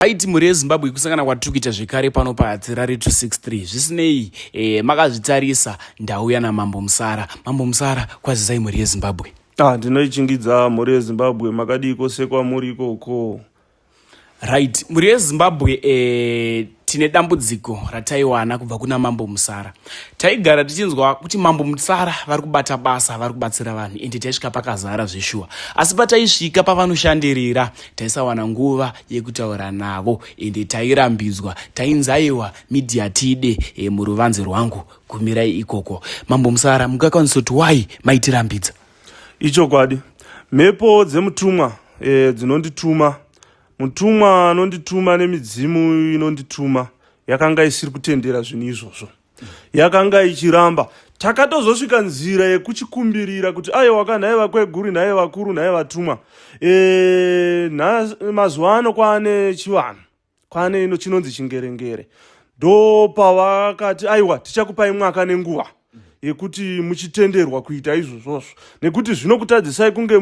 Right, mhuri yeZimbabwe, kusangana kwatiri kuita zvekare pano paHatirari 263. Zvisinei, makazvitarisa, ndauya naMambo Musara. Mambo Musara, kwazisai mhuri yeZimbabwe. Ah, ndinoichingidza mhuri yeZimbabwe, makadii kose kwamuri ikoko? Right, mhuri yeZimbabwe, tine dambudziko rataiwana kubva kuna Mambo Musara. Taigara tichinzwa kuti Mambo Musara vari kubata basa, vari kubatsira vanhu, ende taisvika pakazara zveshuwa, asi pataisvika pavanoshandirira taisawana nguva yekutaura navo, ende tairambidzwa, tainzaiwa media tide muruvanze rwangu gumirai ikoko. Mambo Musara, mungakwanisa kuti why maitirambidza? Ichokwadi, mhepo dzemutumwa dzinondituma, mutumwa anondituma nemidzimu inondituma yakanga isiri kutendera zvinhu izvozvo, yakanga ichiramba. Takatozosvika nzira yekuchikumbirira kuti aiwa ka, nhai vakweguri, nhai vakuru, nhai vatumwa, mazuva ano kwaane chivanhu, kwaane ino chinonzi chingerengere. Ndo pavakati aiwa, tichakupai mwaka nenguva yekuti muchitenderwa kuita izvozvozvo, nekuti zvinokutadzisai kunge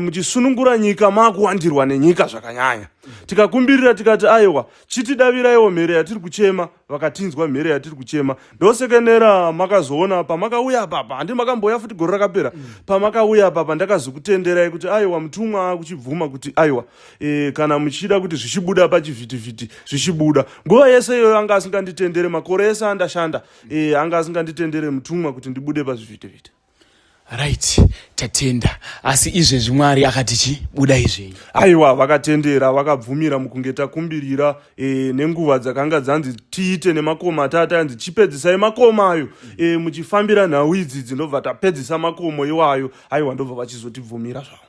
muchisunungura nyika, maakuwandirwa nenyika zvakanyanya. Tikakumbirira tikati aiwa, chitidaviraiwo mhere yatiri kuchema. Vakatinzwa mhere yatiri kuchema. Ndosekenera makazoona pamakauya papa, handi makambouya futi gore rakapera? Pamakauya papa ndakazokutenderai kuti aiwa, mutumwa akuchibvuma kuti aiwa, kana muchida kuti zvichibuda pachivhitivhiti, zvichibuda. Nguva yese iyoyo anga asinganditendere, makore ese andashanda, anga asinganditendere mutumwa kuti ndibude pazvivhitivhiti. Right, tatenda. Asi izvezvi Mwari akati chi buda izvenyu? Aiwa, vakatendera, vakabvumira mukunge takumbirira nenguva dzakanga dzanzi tiite nemakomo atata, anzi chipedzisai makomo ayo, muchifambira nhau idzi dzinobva tapedzisa makomo iwayo. Aiwa, ndobva vachizotibvumira zvavo.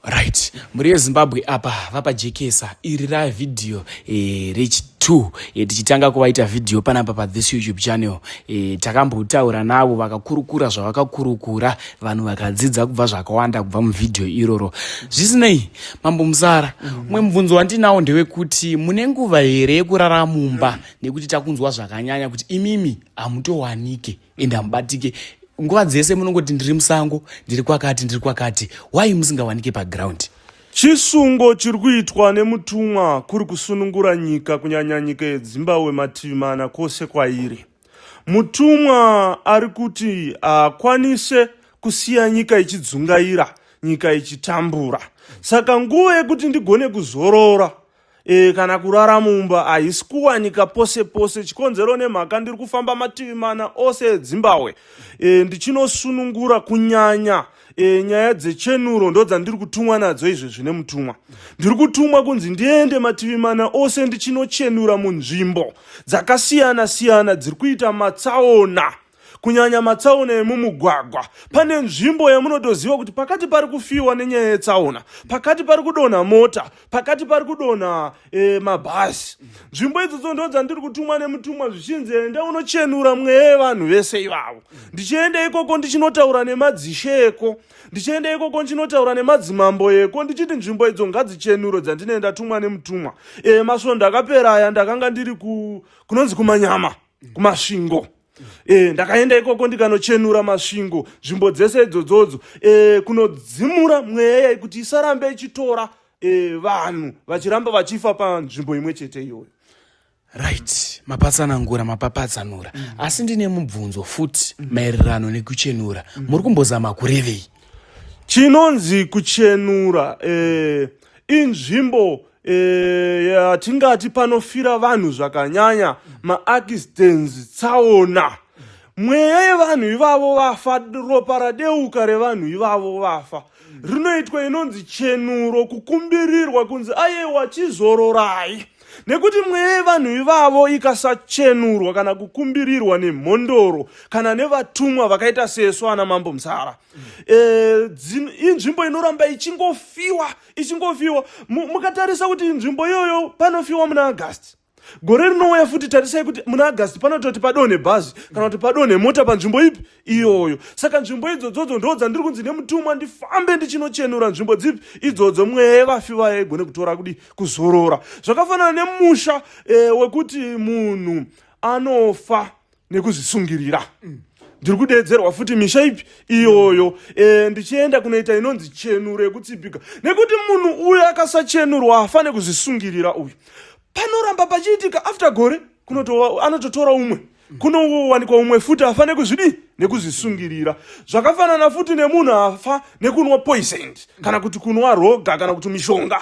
Right, mhuri yeZimbabwe, apa vapajekesa. Iri ravhidhiyo rechi2 tichitanga kuvaita vhidhiyo panapa pathis YouTube channel. Takambotaura navo, vakakurukura zvavakakurukura, vanhu vakadzidza kubva zvakawanda kubva muvhidhiyo iroro. Zvisinei, Mambo Musara, umwe mubvunzo wandinawo ndewekuti mune nguva here yekurara mumba? Nekuti takunzwa zvakanyanya kuti imimi hamutowanike ende hamubatike nguva dzese, munongoti ndiri musango, ndiri kwakati, ndiri kwakati. Why musingawanike paground? Chisungo chiri kuitwa nemutumwa kuri kusunungura nyika, kunyanya nyika yeDzimbabwe, mativi mana kwose kwairi. Mutumwa ari kuti haakwanise kusiya nyika ichidzungaira, nyika ichitambura. Saka nguva yekuti ndigone kuzorora kana kurara mumba haisi kuwanika pose pose. Chikonzero nemhaka ndiri kufamba mativi mana ose eDzimbabwe, ndichinosunungura, kunyanya nyaya dzechenuro ndo dzandiri kutumwa nadzo izvezvi nemutumwa. Ndiri kutumwa kunzi ndiende mativi mana ose ndichinochenura munzvimbo dzakasiyana siyana dziri kuita matsaona, kunyanya matsaona emumugwagwa. Pane nzvimbo yamunotoziva kuti pakati pari kufiwa nenyaya yetsaona, pakati pari kudonha mota, pakati pari kudonha mabhazi. Nzvimbo idzodzo ndo dzandiri kutumwa nemutumwa, zvichinzi enda unochenura mweya yevanhu vese ivavo. Ndichienda ikoko ndichinotaura nemadzishe eko, ndichienda ikoko ndichinotaura nemadzimambo eko, ndichiti nzvimbo idzo ngadzichenuro, dzandinenge ndatumwa nemutumwa. Masvondo akapera aya ndakanga ndiri kunonzi kuManyama, kuMasvingo. Ndakaenda ikoko ndikanochenura Masvingo, nzvimbo dzese idzodzodzo, kunodzimura mweya yai kuti isarambe ichitora vanhu vachiramba vachifa panzvimbo imwe chete iyoyo. Right, mapatsanangura, mapapatsanura. Asi ndine mubvunzo futi maererano nekuchenura. Muri kumbozama kurevei? Chinonzi kuchenura, inzvimbo yatingati panofira vanhu zvakanyanya, maaccidents, tsaona. Mweya yevanhu ivavo vafa, ropa radeuka revanhu ivavo vafa, rinoitwa inonzi chenuro, kukumbirirwa kunzi ayewa, chizororai, nekuti mweya yevanhu ivavo ikasachenurwa kana kukumbirirwa nemhondoro kana nevatumwa vakaita sesu ana Mambo Musara, inzvimbo inoramba ichingofiwa, ichingofiwa. Mukatarisa kuti nzvimbo iyoyo panofiwa muna August gore rinouya futi, tarisai kuti muna August panototi padonhe bhazi kana kuti padonhe mota panzvimbo ipi iyoyo. Saka nzvimbo idzodzodzo ndo dzandiri kunzi nemutumwa ndifambe ndichinochenura, nzvimbo dzipi idzodzo, mweya yevafi vaya igone kutora kudi kuzorora. Zvakafanana nemusha wekuti munhu anofa nekuzvisungirira. Ndiri kudeedzerwa futi misha ipi iyoyo, ndichienda kunoita inonzi chenuro yekutsipika, nekuti munhu uyu akasachenurwa afane kuzvisungirira uyu. Panoramba pachiitika after gore anototora umwe, kunowanikwa umwe futi afane kuzvidii, nekuzvisungirira. Zvakafanana futi nemunhu afa nekunwa poisoned kana kuti kunwa roga kana kuti mishonga.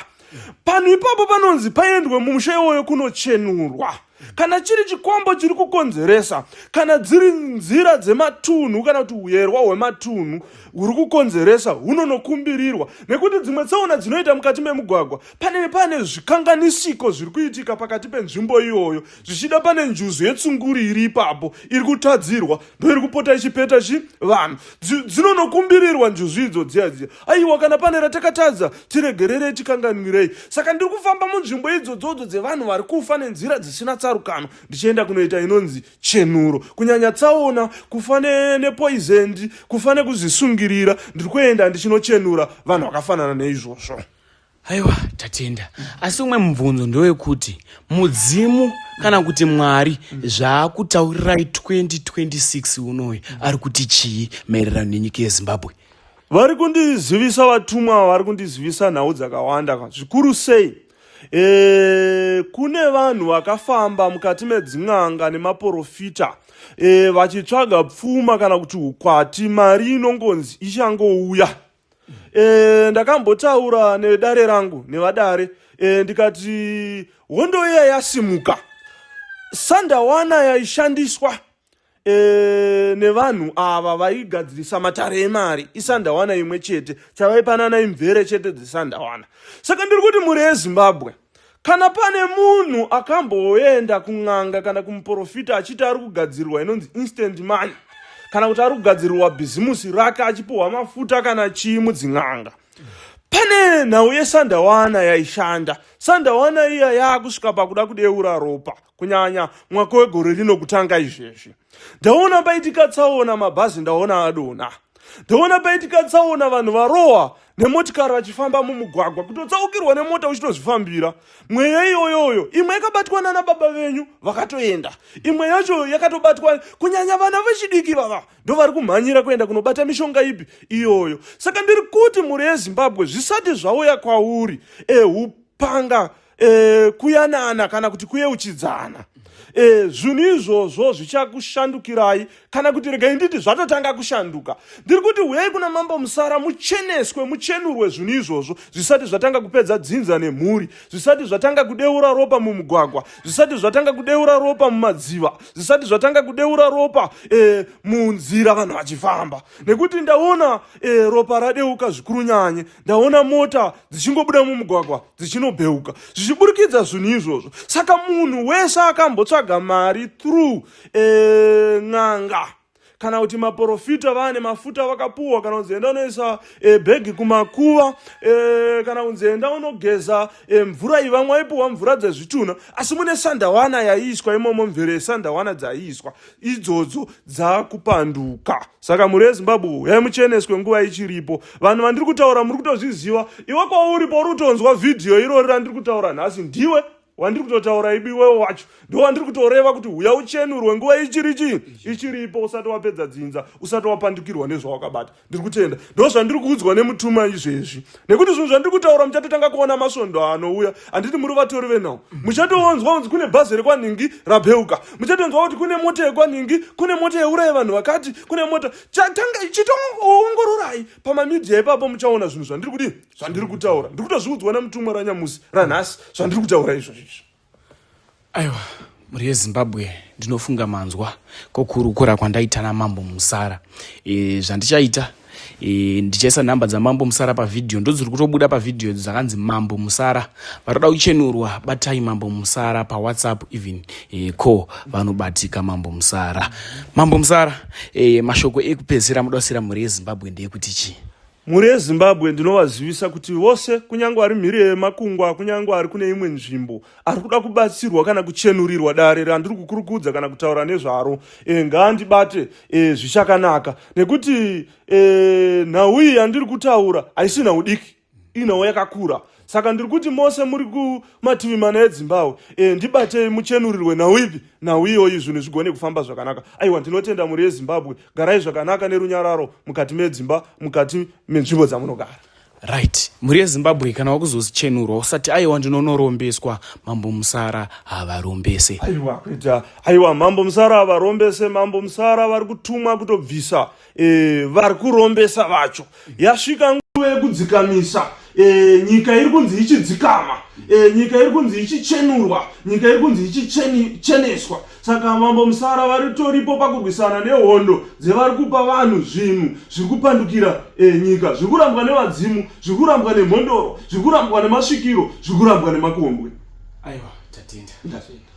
Panhu ipapo panonzi paendwe mumusha iwoyo kunochenurwa, kana chiri chikwambo chiri kukonzeresa, kana dziri nzira dzematunhu kana kuti uyerwa hwematunhu huri kukonzeresa, hunonokumbirirwa. Nekuti dzimwe tsaona dzinoita mukati memugwagwa, pane pane zvikanganisiko zviri kuitika pakati penzvimbo iyoyo. Zvichida pane njuzu yetsunguri iri ipapo iri kutadzirwa, ndo iri kupota ichipeta chi vanhu. Dzinonokumbirirwa njuzu idzo dziya dziya. Aiwa, kana pane ratakatadza, tiregererei, tikanganwirei. Saka ndiri kufamba munzvimbo idzodzodzo dzevanhu vari kufa nenzira dzisina tsarukano, ndichienda kunoita inonzi chenuro, kunyanya tsaona, kufa nepoisendi, kufa nekuzvisungirira. Ndiri kuenda ndichinochenura vanhu vakafanana neizvozvo. Aiwa, tatenda. Asi umwe mubvunzo ndewekuti mudzimu kana kuti Mwari zvaakutaurirai 2026 unoyu ari kuti chii maererano nenyika yeZimbabwe? Vari kundizivisa, vatumwa vari kundizivisa nhau dzakawanda zvikuru sei. Kune vanhu vakafamba mukati medzin'anga nemaprofita, vachitsvaga pfuma kana kuti ukwati, mari inongonzi ichangouya. Ndakambotaura nedare rangu nevadare, ndikati hondo iya yasimuka, sandawana yaishandiswa nevanhu ava vaigadzirisa matare emari isandawana imwe chete, chavaipanana imvere chete dzesandawana. Saka ndiri kuti mhuri yeZimbabwe, kana pane munhu akamboenda kun'anga kana kumuprofita achiti ari kugadzirirwa inonzi instant money, kana kuti ari kugadzirirwa bhizimusi rake achipiwa mafuta kana chii mudzin'anga, pane nhau yesandawana yaishanda. Sandawana iya yaakusvika pakuda kudeura ropa, kunyanya mwaka wegore rino kutanga izvezvi. Ndaona paitika tsaona, mabhazi ndaona adonha. Ndaona paitika tsaona, vanhu varohwa nemotikari vachifamba mumugwagwa, kutotsaukirwa nemota uchitozvifambira. Mweya iyoyoyo imwe yakabatwa nana baba venyu vakatoenda, imwe yacho yakatobatwa kunyanya vana vechidiki vava ndo vari kumhanyira kuenda kunobata mishonga ipi iyoyo. Saka ndiri kuti mhuri yeZimbabwe, zvisati zvauya kwauri, ehupanga kuyanana kana kuti kuyeuchidzana, zvinhu izvozvo zvichakushandukirai, kana kuti regai nditi zvatotanga kushanduka. Ndiri kuti uyai kuna Mambo Musara, mucheneswe, muchenurwe, zvinhu izvozvo zvisati zvatanga kupedza dzinza nemhuri, zvisati zvatanga kudeura ropa mumugwagwa, zvisati zvatanga kudeura ropa mumadziva, zvisati zvatanga kudeura ropa munzira vanhu vachifamba. Nekuti ndaona ropa radeuka zvikuru nyanye, ndaona mota dzichingobuda mumugwagwa dzichinobheuka zvichiburikidza zvinhu izvozvo. Saka munhu wese akambotsvaga mari through n'anga kana kuti maprofita, vane mafuta vakapuwa, kana kunzi enda unoisa bhegi kumakuva, kana kunzi enda unogeza mvura iyi, vamwe vaipuwa mvura dzezvitunha, asi mune sandawana yaiiswa imomo, mvere yesandawana dzaiiswa idzodzo dzakupanduka. Saka mhuri yeZimbabwe, uyai mucheneswe nguva ichiripo. Vanhu vandiri kutaura muri kutozviziva. Iwe kwauri, pauri kutonzwa vhidhiyo irori randiri kutaura nhasi, ndiwe wandiri kutotaura ibiwewo wacho, ndo wandiri kutoreva kuti uya uchenurwe nguva ichiri chii, ichiripo, usati wapedza dzinza, usati wapandukirwa nezvawakabata. Ndiri kutenda, ndo zvandiri kuudzwa nemutuma izvezvi, nekuti zvinhu zvandiri kutaura muchatotanga kuona masvondo anouya. Handiti muri vatori venhau? Muchatoonzwa kunzi kune bhazi rekwanhingi rabheuka, muchatonzwa kuti kune mota yekwanhingi, kune mota yeuraya vanhu vakati, kune mota tanga chitoongororai pamamidhia ipapo, muchaona zvinhu zvandiri kudii, zvandiri kutaura. Ndiri kutozviudzwa nemutumwa ranyamusi ranhasi zvandiri kutaura izvozvo izvi. Aiwa, mhuri yeZimbabwe, ndinofunga manzwa kokurukura kwandaita naMambo Musara. Zvandichaita, ndichaisa nhamba dzaMambo Musara pavhidhiyo, ndodziri kutobuda pavhidhiyo idzo dzakanzi Mambo Musara. Varoda kuchenurwa, batai Mambo Musara paWhatsApp, even call, vanobatika Mambo Musara. Mambo Musara, mashoko ekupedzisira muda kusiyira mhuri yeZimbabwe ndeyekuti chii? Mhuri yeZimbabwe, ndinovazivisa kuti vose, kunyange ari mhiri yemakungwa, kunyange ari kune imwe nzvimbo, ari kuda kubatsirwa kana kuchenurirwa dare randiri kukurukudza kana kutaura nezvaro, ngaandibate zvichakanaka, nekuti nhau iyi yandiri kutaura haisi nhau diki, inhau yakakura. Saka ndiri kuti mose muri kumativi mana eDzimbahwe, ndibatei muchenurirwe nhau ipi, nhau iyoyi, zvinhu zvigone kufamba zvakanaka. Aiwa, ndinotenda mhuri yeZimbabwe. Garai zvakanaka nerunyararo mukati medzimba, mukati menzvimbo dzamunogara. Right, mhuri yeZimbabwe, kana wakuzochenurwa usati aiwa ndinonorombeswa. Mambo Musara havarombese. Aiwa, kuita aiwa, Mambo Musara havarombese. Mambo Musara vari kutumwa kutobvisa vari kurombesa vacho. Yasvika nguva yekudzikamisa nyika iri kunzi ichidzikama, nyika iri kunzi ichichenurwa, nyika iri kunzi ichicheneswa. Saka Mambo Musara varitoripo pakurwisana nehondo dzevari kupa vanhu zvinhu zviri kupandukira nyika, zviri kurambwa nevadzimu, zviri kurambwa nemhondoro, zviri kurambwa nemasvikiro, zviri kurambwa nemakombwe. Aiwa, tatenda. Ndatenda.